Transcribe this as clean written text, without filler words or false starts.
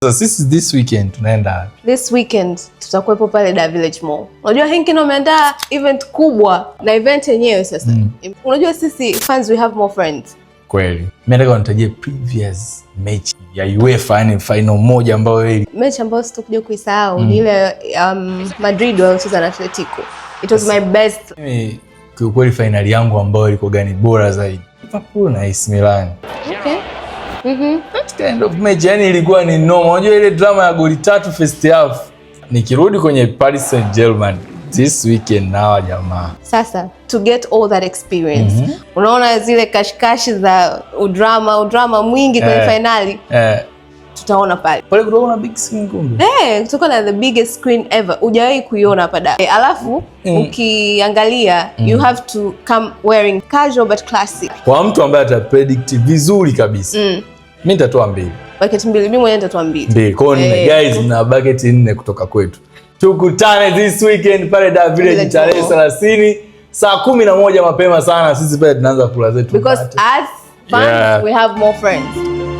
Sasa sisi this weekend tunaenda wapi? This weekend tutakuwepo pale Da Village Mall. Unajua Henkin wameandaa event kubwa na event yenyewe sasa. Unajua sisi fans, we have more friends. Kweli. Mimi nataka unitajie previous mechi ya UEFA, yani final moja ambayo ili Mechi ambayo sitakuja kuisahau ni ile Madrid waliocheza na Atletico. It was my best. Mimi kiukweli finali yangu ambayo ilikuwa gani bora zaidi, Liverpool na AC Milan. That kind of match, yani ilikuwa ni noma. Unajua ile drama ya goli tatu first half. Nikirudi kwenye Paris Saint-Germain this weekend na hawa jamaa. Sasa to get all that experience. Unaona zile kashikashi za udrama, udrama mwingi kwenye finali tutaona pale. Pale kutakuwa na big screen kumbe. Eh, kutakuwa na the biggest screen ever. Hujawahi kuiona hapa da. Eh, alafu ukiangalia, you have to come wearing casual but classy. Kwa mtu ambaye ata predict vizuri kabisa, mimi nitatoa mbili. Bucket mbili, mimi mwenyewe nitatoa mbili. Mbili. Kwa hiyo nne. Eh. Guys, mna bucket nne kutoka kwetu. Tukutane this weekend pale Da Village Village tarehe Mall. 30 saa 11 mapema sana. Sisi pale tunaanza kula zetu Because mkate. as fans, we have more friends.